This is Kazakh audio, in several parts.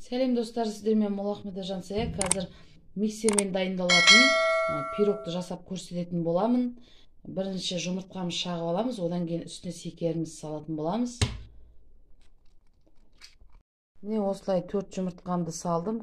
Сәлем достар, сіздермен Молахмета Жансая. Қазір миксермен дайындалатын пирогты жасап көрсететін боламын. Бірінші жұмыртқамызды шағып аламыз, одан кейін үстіне шекерімізді салатын боламыз. Міне осылай 4 жұмыртқамды салдым.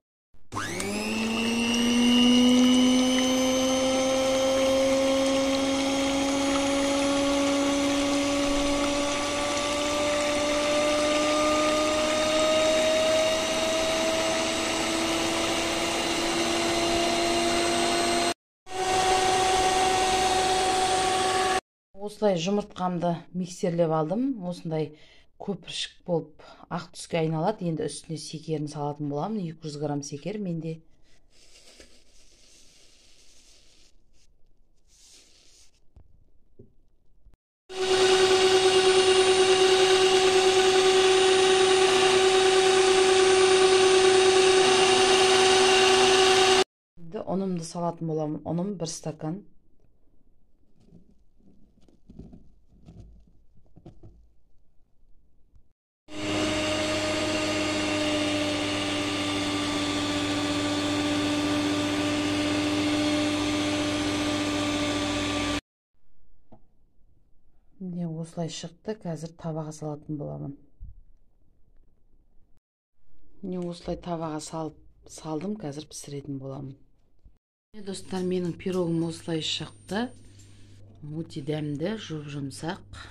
Осылай жұмыртқамды миксерлеп алдым. Осындай көпіршік болып ақ түске айналады. Енді үстіне шекерін салатын боламын. 200 грамм шекер менде. Енді ұнымды салатын боламын. Ұным 1 стакан. Міне осылай шықты. Қазір табаға салатын боламын. Міне осылай табаға салдым. Қазір пісіретін боламын. Міне достар, менің пирогым осылай шықты. Өте дәмді, жұп-жұмсақ.